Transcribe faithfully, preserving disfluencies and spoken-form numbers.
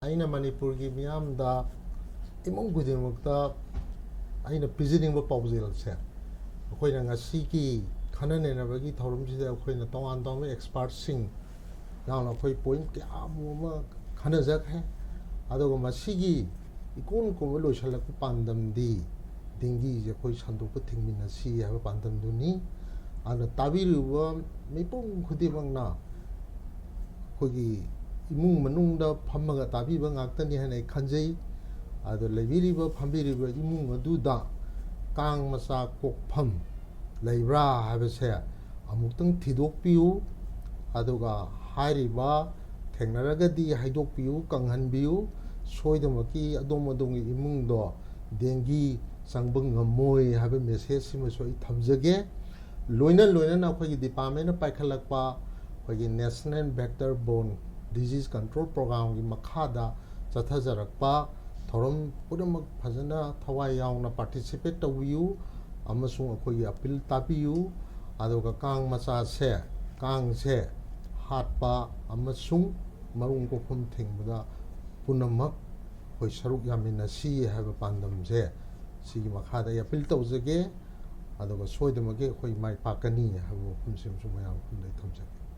ꯑꯩꯅ ꯃꯅꯤꯄꯨꯔꯒꯤ ꯃꯤꯌꯥꯝꯗ, ꯏꯃꯨꯡ ꯈꯨꯗꯤꯡꯃꯛꯇ ꯑꯩꯅ ꯄꯤꯖꯅꯤꯡꯕ ꯄꯥꯎꯖꯦꯜꯁꯦ, ꯑꯩꯈꯣꯏꯅ ꯉꯁꯤꯒꯤ ꯈꯟꯅ ꯅꯩꯅꯕꯒꯤ ꯊꯧꯔꯝꯁꯤꯗ ꯑꯩꯈꯣꯏꯅ ꯇꯣꯉꯥꯟ ꯇꯣꯉꯥꯟꯕ ꯑꯦꯛꯁꯄꯥꯔꯠꯁꯤꯡ ꯌꯥꯎꯅ ꯑꯩꯈꯣꯏ ꯄꯣꯏꯟꯠ ꯀꯌꯥ ꯑꯃ ꯈꯟꯅꯖꯈ꯭ꯔꯦ꯫ ꯑꯗꯨꯒ ꯃꯁꯤꯒꯤ ꯏꯀꯣꯟ ꯀꯣꯟꯕ ꯂꯣꯏꯁꯤꯜꯂꯛꯄ ꯄꯥꯟꯗꯝꯗꯤ ꯗꯦꯡꯒꯤꯁꯦ ꯑꯩꯈꯣꯏ ꯁꯟꯗꯣꯛꯄ ꯊꯤꯡꯃꯤꯟꯅꯁꯤ ꯍꯥꯏꯕ ꯄꯥꯟꯗꯝꯗꯨꯅꯤ꯫ ꯑꯗꯨꯅ ꯇꯥꯕꯤꯔꯤꯕ ꯃꯤꯄꯨꯝ ꯈꯨꯗꯤꯡꯃꯛꯅ ꯑꯩꯈꯣꯏꯒꯤ ꯏꯃꯨꯡ ꯃꯅꯨꯡꯗ ꯐꯝꯃꯒ ꯇꯥꯕꯤꯕ ꯉꯥꯛꯇꯅꯤ ꯍꯥꯏꯅ ꯑꯩ ꯈꯟꯖꯩ꯫ ꯑꯗꯣ ꯂꯩꯕꯤꯔꯤꯕ ꯐꯝꯕꯤꯔꯤꯕ ꯏꯃꯨꯡ ꯑꯗꯨꯗ ꯀꯥꯡ ꯃꯆꯥ ꯀꯣꯛꯐꯝ ꯂꯩꯕ꯭ꯔꯥ ꯍꯥꯏꯕꯁꯦ ꯑꯃꯨꯛꯇꯪ ꯊꯤꯗꯣꯛꯄꯤꯌꯨ꯫ ꯑꯗꯨꯒ ꯍꯥꯏꯔꯤꯕ ꯊꯦꯡꯅꯔꯒꯗꯤ ꯍꯥꯏꯗꯣꯛꯄꯤꯌꯨ, ꯀꯪꯍꯟꯕꯤꯌꯨ꯫ ꯁꯣꯏꯗꯅꯃꯛꯀꯤ ꯑꯗꯣꯝ ꯑꯗꯣꯝꯒꯤ ꯏꯃꯨꯡꯗꯣ ꯗꯦꯡꯒꯤ ꯆꯪꯕ ꯉꯝꯃꯣꯏ ꯍꯥꯏꯕ ꯃꯦꯁꯦꯖꯁꯤꯃꯁꯨ ꯑꯩ ꯊꯝꯖꯒꯦ꯫ ꯂꯣꯏꯅ ꯂꯣꯏꯅꯅ ꯑꯩꯈꯣꯏꯒꯤ ꯗꯤꯄꯥꯔꯠꯃꯦꯟꯅ ꯄꯥꯏꯈꯠꯂꯛꯄ ꯑꯩꯈꯣꯏꯒꯤ National Vector Borne Disease Control Programꯒꯤ ꯃꯈꯥꯗ ꯆꯠꯊꯖꯔꯛꯄ ꯊꯧꯔꯝ ꯄꯨꯝꯅꯃꯛ ꯐꯖꯅ ꯊꯋꯥꯏ ꯌꯥꯎꯅ ꯄꯥꯔꯇꯤꯁꯤꯄꯦꯠ ꯇꯧꯕꯤꯌꯨ ꯑꯃꯁꯨꯡ ꯑꯩꯈꯣꯏꯒꯤ ꯑꯄꯤꯜ ꯇꯥꯕꯤꯌꯨ꯫ ꯑꯗꯨꯒ ꯀꯥꯡ ꯃꯆꯥꯁꯦ, ꯀꯥꯡꯁꯦ ꯍꯥꯠꯄ ꯑꯃꯁꯨꯡ ꯃꯔꯨꯝ ꯀꯣꯛꯐꯝ ꯊꯤꯡꯕꯗ ꯄꯨꯝꯅꯃꯛ ꯑꯩꯈꯣꯏ ꯁꯔꯨꯛ ꯌꯥꯃꯤꯟꯅꯁꯤ ꯍꯥꯏꯕ ꯄꯥꯟꯗꯝꯁꯦ ꯁꯤꯒꯤ ꯃꯈꯥꯗ ꯑꯩ ꯑꯄꯤꯜ ꯇꯧꯖꯒꯦ꯫ ꯑꯗꯨꯒ ꯁꯣꯏꯗꯅꯃꯛꯀꯤ ꯑꯩꯈꯣꯏ ꯃꯥꯏ ꯄꯥꯛꯀꯅꯤ ꯍꯥꯏꯕ ꯋꯥꯐꯝꯁꯤꯃꯁꯨ ꯃꯌꯥꯝ ꯃꯐꯝꯗ ꯑꯩ ꯊꯝꯖꯒꯦ꯫